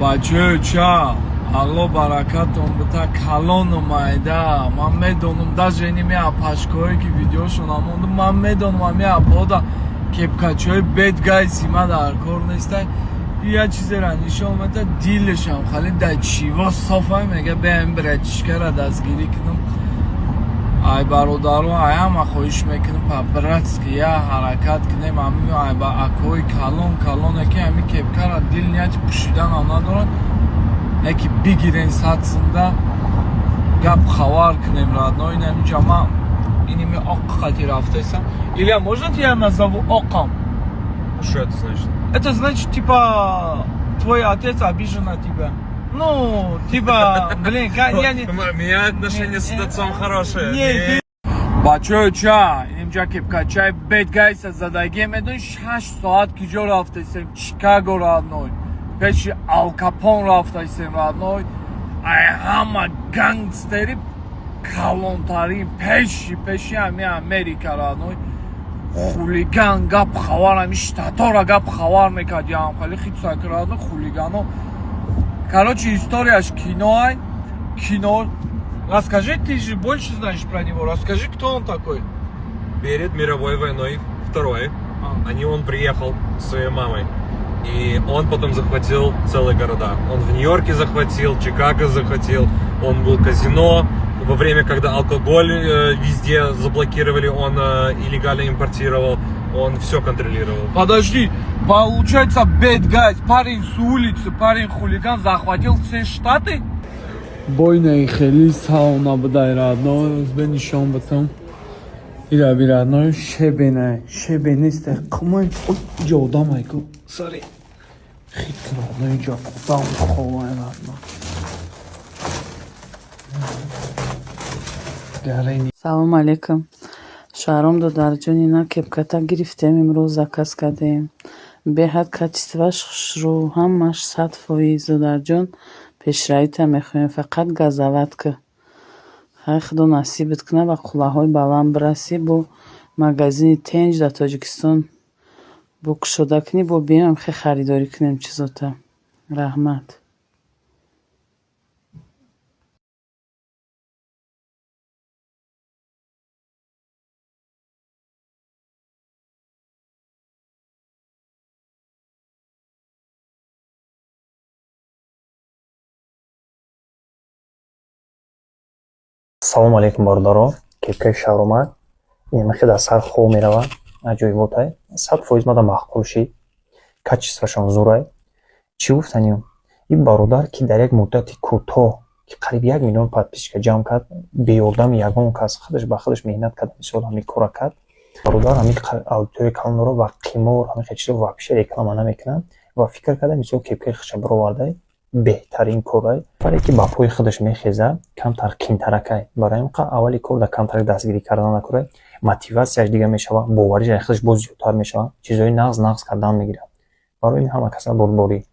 Бачаё, ча Алло баракатон бита, калону майда. Ман медонам, даже ини меапашкое, ки видеошон амонду, ман медонам, ами апода кепкачои Bad Guys ма дар кор нестай. Я чизера нишон мета, дилашам хали да чиво софай, мега беам братишкара дастгирӣ кунам. Ай бародаро, ай ҳама хоҳиш мекунам, по-братски я ҳаракат кунем. Ами ай ба акои калон калоне, ки ами кепкара дил нияти пӯшиданам надоранд, яки бигирен, 100 сумда гап хабар кунем, родной. Инамиҷа ма иними оқ қати рафтесам. Илья, можно тебя назову оқам? Что это значит? Это значит, типа, твой отец обижен на тебя. Ну, типа, блин, я не. У меня отношения с отцом хорошие. Не, бачаё, ча инҷа кепкачаи Bad Guys а задагие, медони, 6 соат ки ҷо рафтесем? Чикаго, родной, пеши Ал Капон рафтасем, родной. Ай ҳама гангстери калонтарин пеши ҳами Америка, родной, хулиган, гап хабар, ҳами штатора гап хабар мекард, ям хали хитсак, родной, хулигано. Короче, историяш киноай, кино. Расскажи, ты же больше знаешь про него, расскажи, кто он такой. Перед мировой войной второй он приехал с своей мамой. И он потом захватил целые города. Он в Нью-Йорке захватил, Чикаго захватил, он был казино. Во время, когда алкоголь везде заблокировали, он илlegально импортировал, он все контролировал. Подожди, получается, bad guys, парень с улицы, парень хулиган захватил все штаты? Бойнаи хеле сауна будай, родной, бе нишон бутам. Ира би, родной, шебена, шебе нест, қумай, иҷа одамай ку, сари. Хит, родной, иҷа одам ховай, родной. Гарени. Салом алейкум, Шаҳром додарҷон. Ина кепката гирифтем, имрӯз заказ кардем. Беҳад качестваш хушрӯ, ҳамаш 100%. Додарҷон, пешравита мехоҳем, фақат газават кӣ. Хай, Худо насибат кунад, ба қуллаҳои баланд бирасӣ, бо магазини тенҷ дар Тоҷикистон бо кушода кунӣ, бо биёем, хе харидорӣ кунем чизота. Раҳмат. Салому алейкум, бародаро. Кепкаи Шаҳромад инамахе дар сар хоб меравад, аҷоиботай, 100% мада маъқул шид, качествашон зурай. Чӣ гуфтанем, ин бародар, ки дар як муддати кӯтоҳ, ки қариб 1 миллион подписчика ҷамъ кард, беёрдами ягон кас, худаш ба худаш меҳнат кард, мисол, ҳамин кора кард. Бародар ҳамин аудиторияи калон дорад ва қимор, ҳамин хел чизо вообще реклама намекунад ва фикр карда, мисол, кепкаи худша баровардай, беҳтарин корай. Нафаре, ки ба пои худаш мехезад, камтар қинтаракай. Барои ҳамин аввали кор дар камтарак дастгирӣ кардан накорай, мотиватсияш дига мешавад, бовариш дар худаш боз зиёдтар мешавад, чизҳои нағз нағз кардан мегирад. Барои ин ҳама каса бурдборӣ.